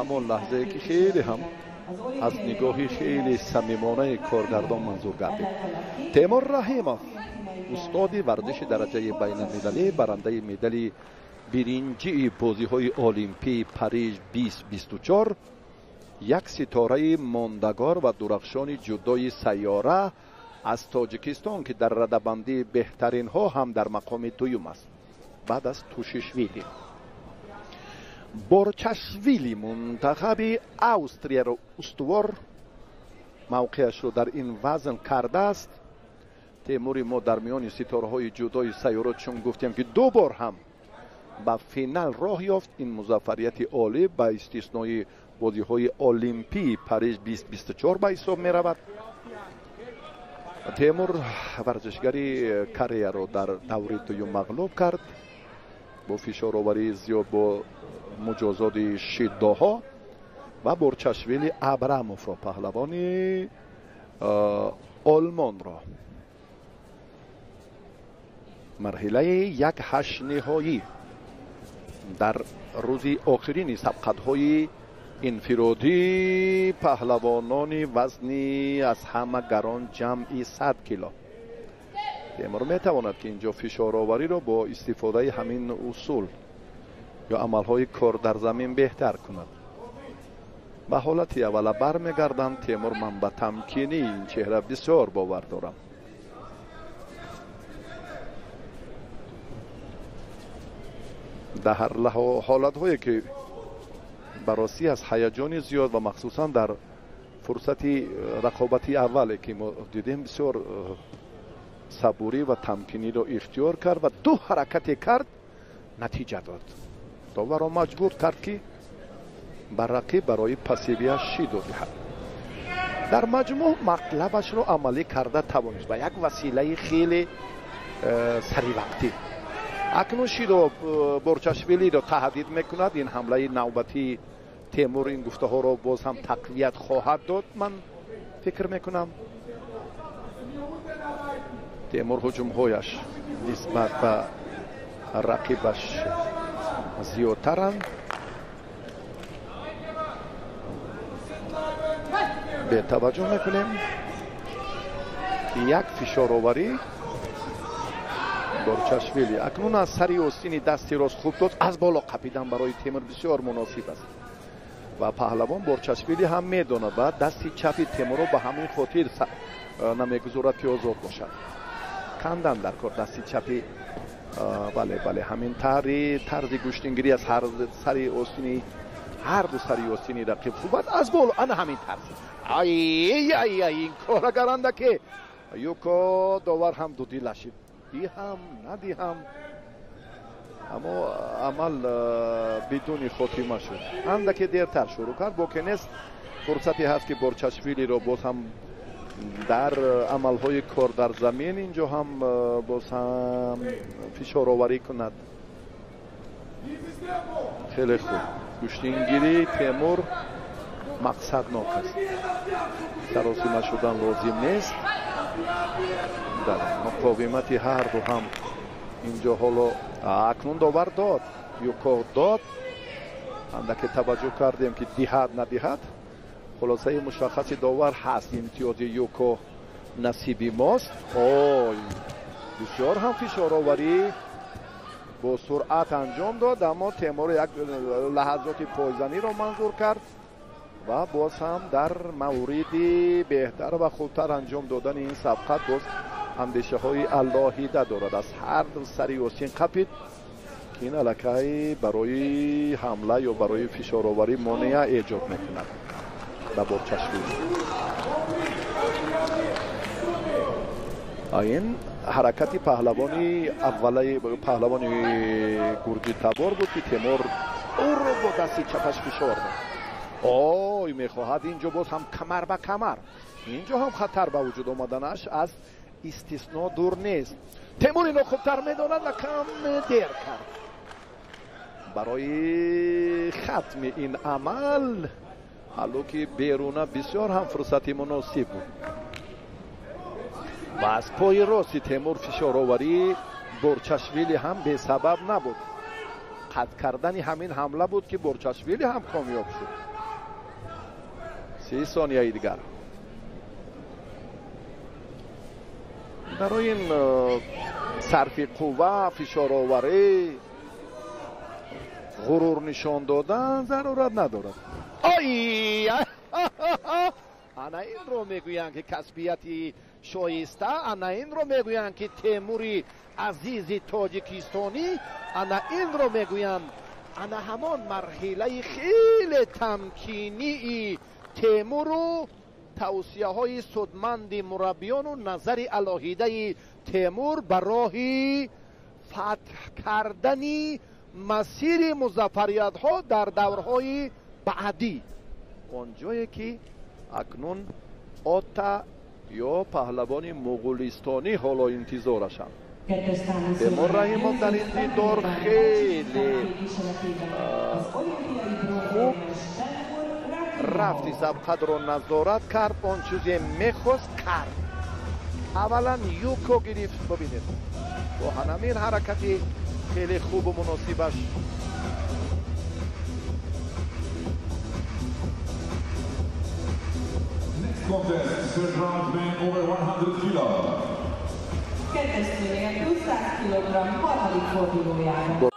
ҳамон лаҳзае ки хеле ҳам аз нигоҳи хеле самимонаи коргардон манзур гардид. Темур Раҳимов, устоди варзиши дараҷаи байналмилалӣ, барандаи медали биринҷии бозиҳои Олимпии Париж 2024, як ситораи мондагор ва дурахшони ҷудои сайёра аз Тоҷикистон, ки дар радабандии беҳтаринҳо ҳам дар мақоми дуюм аст баъд аз Тушишвили. Борчашвили мунтахаби Австрияро устувор мавқеашро дар ин вазн кардааст. Темури мо дар миёни ситораҳои ҷудои сайёра, чун гуфтем ки ду бор ҳам ба финал роҳ ёфт, ин музаффарияти олӣ ба истиснои бозиҳои Олимпии Париж 2024 ба ҳисоб меравад. Темур варзишгари Кореяро дар даври дуюм мағлуб кард бо фишороварии зиёд, бо муҷозоти шиддоҳо, ва Борчашвили Абрамовро, паҳлавони Олмонро. Марҳилаи як ҳашт ниҳоӣ дар рӯзи охирини сабқатҳои инфиродӣ паҳлавонони вазни аз ҳама гарон ҷамъи 100 кило. Темур метавонад ки инҷо фишоровариро бо истифодаи ҳамин усул ё амалҳои кор дар замин беҳтар кунад. Ба ҳолати аввала бармегардам. Темур, ман ба тамкинии ин чеҳра бисёр бовар дорам. Дар ҳар ҳолатҳое ки баросӣ аз ҳаяҷони зиёд ва махсусан дар фурсати рақобати аввале ки мо дидем, бисёр сабурӣ ва тамкиниро ихтиёр кард ва ду ҳаракате кард, натиҷа дод. Доварро маҷбур кард ки ба рақиб барои пассивияш шидо диҳад. Дар маҷмӯъ матлабашро амалӣ карда тавонист ба як василаи хеле саривақтӣ. Акнун шидо Борчашвилиро таҳдид мекунад. Ин ҳамлаи навбатии Темур ин гуфтаҳоро боз ҳам тақвият хоҳад дод, ман фикр мекунам. Темур ҳуҷумҳояш нисбат ба рақибаш зиёдтаранд. Бетаваҷҷӯҳ мекунем як фишороварӣ Борчашвили акнун аз сари остини дасти рост хуб дод. Аз боло қапидан барои Темур бисёр муносиб аст ва паҳлавон Борчашвили ҳам медонад ва дасти чапи Темурро ба ҳамин хотир намегузорад ки озод бошад. Кандан дар кор дасти чапи, бале бале, ҳамин тарзи гӯштингирӣ аз ҳар сари остини, ҳар ду сари остини рақиб хуб аст. Аз боло ана ҳамин тарз. Ай ай ай, ин кора гаранда ки юко довар ҳам дудила шид. Диҳам надиҳам, аммо амал бидуни хотима шуд. Андаке дертар шурӯъ кард, боке нест. Фурсате ҳаст ки Борчашвилиро боз ҳам дар амалҳои кор дар замин инҷо ҳам боз ҳам фишороварӣ кунад. Хеле хуб гӯштингирии Темур мақсаднок аст. Саросима шудан лозим нест. Дар муқовимати ҳар ду ҳам инҷо ҳоло акнун довар дод, юко дод. Андаке таваҷҷӯҳ кардем ки диҳад надиҳад, хулосаи мушаххаси довар ҳаст. Имтиёзи юко насиби мост. Ой, бисёр ҳам фишороварӣ бо суръат анҷом дод, аммо Темур як лаҳазоти пойзаниро манзур кард ва боз ҳам дар мавриди беҳтар ва хубтар анҷом додани ин сабқат боз андешаҳои алоҳида дорад. Аз ҳар ду сари остин қапид ки ин аллакай барои ҳамла ё барои фишороварӣ монеа эҷод мекунад ба Борчашвили. Ин ҳаракати паҳлавони аввалаи паҳлавони гурҷитабор буд ки Темур ӯро бо дасти чапаш фишор дод. Ой, мехоҳад инҷо боз ҳам камар ба камар. Инҷо ҳам хатар ба вуҷуд омаданаш аз истисно дур нест. Темур ино хубтар медонад ва кам дер кард. Барои хатми ин амал ҳалло ки беруна бисёр ҳам фурсати муносиб буд. Ва аз пои рости Темур фишороварии Борчашвили ҳам бесабаб набуд. Қатъ кардани ҳамин ҳамла буд ки Борчашвили ҳам комёб шуд. 30 сонияи дигар. Барои ин сарфи қувва, фишороварӣ, ғурур нишон додан зарурат надорад. Ой, ана инро мегӯянд, ки касбияти шоиста, ана инро мегӯянд, ки Темури азизи тоҷикистонӣ, ана инро мегӯянд, ана ҳамон марҳилаи хеле тамкинии Темуру тавсияҳои судманди мураббиёну назари алоҳидаи Темур ба роҳи фатҳ кардани масири музаффариятҳо дар даврҳои баъдӣ, он ҷое ки акнун ота ё паҳлавони муғулистонӣ ҳоло интизорашанд. Темур Раҳимов дар ин дидор хеле хуб рафти сабқатро назорат кард, он чизе мехост кард. Аввалан юко гирифт, бибинед, бо ҳанамин ҳаракати хеле хубу муносибаш. Contest, third round, men over 100 kilo. Kettes főnélkül 100 kg harmadik fordulójában.